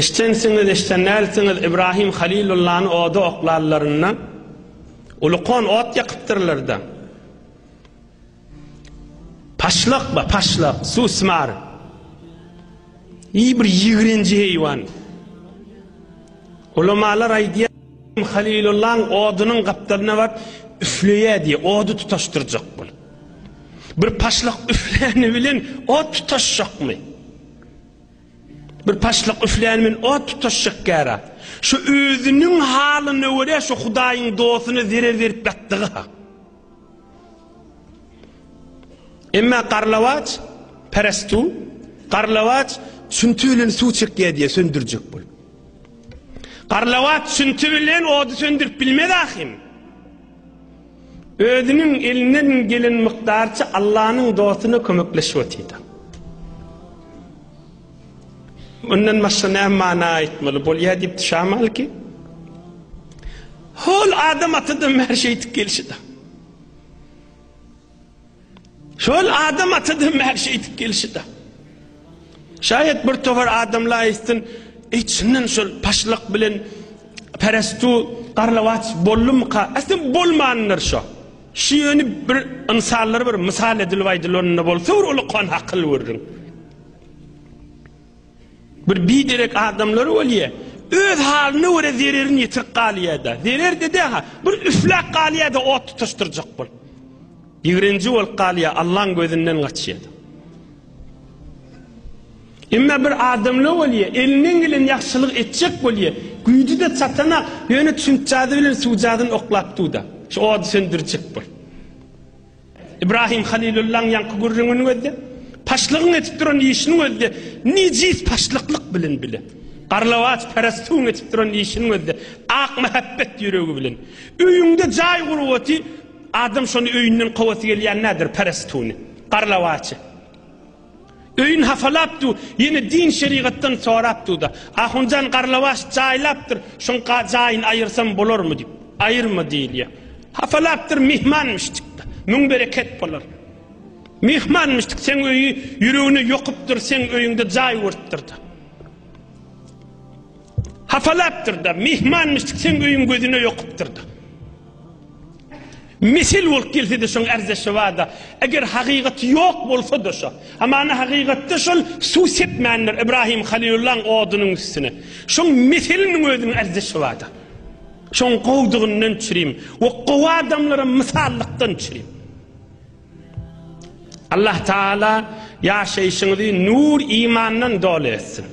Eşdensiňiz, eşden dälsiňiz, Ibrahim Halilullany oda oklanlarynda ulukon ot ýakypdyrlar-da. Paşlak ba, paşlak, susmar. Iý bir ýigrenji heýwan. Ulamalar aýdýar, Halilullaň odunyň gapdalyna baryp üfleýär diýýär, ody tutaşdyrjak bolup. Bir paşlak üfläni bilen ot tutaşjakmy? Bir paşlak üfläni bilen ot tutaşjak gära. Şu özüniň halyna görä şu Hudaýyň dostuna zerer berip ýatdygy-ha. Emma garlawaç perestu, garlawaç çünti bilen suw çekýär diýe söndürjek bolup. Garlawaç çünti bilen ody söndürip bilmez ahim. Özüniň elinden gelen mukdarça Allanyň dostuna kömekleşip otyda. Mundan başga näme mana aýtmaly bolýar diýipdi Şa Maliki. Hol Adam atadan bäri şeýdip gelşi-de. Şol Adam atadan bäri şeýdip gelşi-de. Şaýat bir topar adamlar aýtsyn, Eý, çyndan şol paşlak bilen perestu garlawaç boldumyka? Aslynda bolmandyr şo. Şu ýöne bir ynsanlara bir mysal edilip aýdylanynda bolsa bir uly akyl görüň. Bir biderek adamlar bolýa, öz halyna görä zererini ýetirip galýa-da. Zerer dede-ha, bir üfläp galýa-da ot tutaşdyrjak bolup. Ýigrenji bolup galýa, Allaň gözünden gaçýa-da. Emma bir adamlar bolýa, elinden gelen ýagşylyk etjek bolýa, güýji-de çatanak, ýöne çüňkjazy bilen suwjazyny oklap dur-da, şu ody söndürjek bolup. Ibrahim Halilullaň ýaňky gürrüňini gözle. Paşlygyň edip duran işini gözle. Nejis paşlyklyk bilen bile. Garlawaç perestuň edip duran işini gözle. Ak mähebbet ýüregi bilen. Öýüňde jaý gurup oty, adam şony öýünden kowasy gelýän nädir perestuny, garlawaçy. Öýün hafalap dur, ýene din şerigatdan sorap dur-da. Ahunjan garlawaç jaýlapdyr, şoň jaýyny aýyrsam bolarmy diýip. Aýyrma diýilýär. Hafalapdyr, myhmanmyşdyk-da. Müň bereket bolar. Myhmanmyşdyk, seň öýi ýüregine ýokupdyr, seň öýüňde jaý gurupdyr-da. Hafalapdyr-da, myhmanmyşdyk, seň öýüň gözüne ýokupdyr-da. Mesel bolup gelse-de şoň ärzeşi bar-da. Eger hakykaty ýok bolsa-da şo. Hamana hakykatda şol suw sepmändir Ibrahim Halilullaň odunyň üstüne. Şoň meseliniň özüniň ärzeşi bar-da. Şoň gowdugyndan çürim we gowy adamlara mysallykdan çürim. Allah Taala ýaşaýşyňyzy nur imandan doly etsin.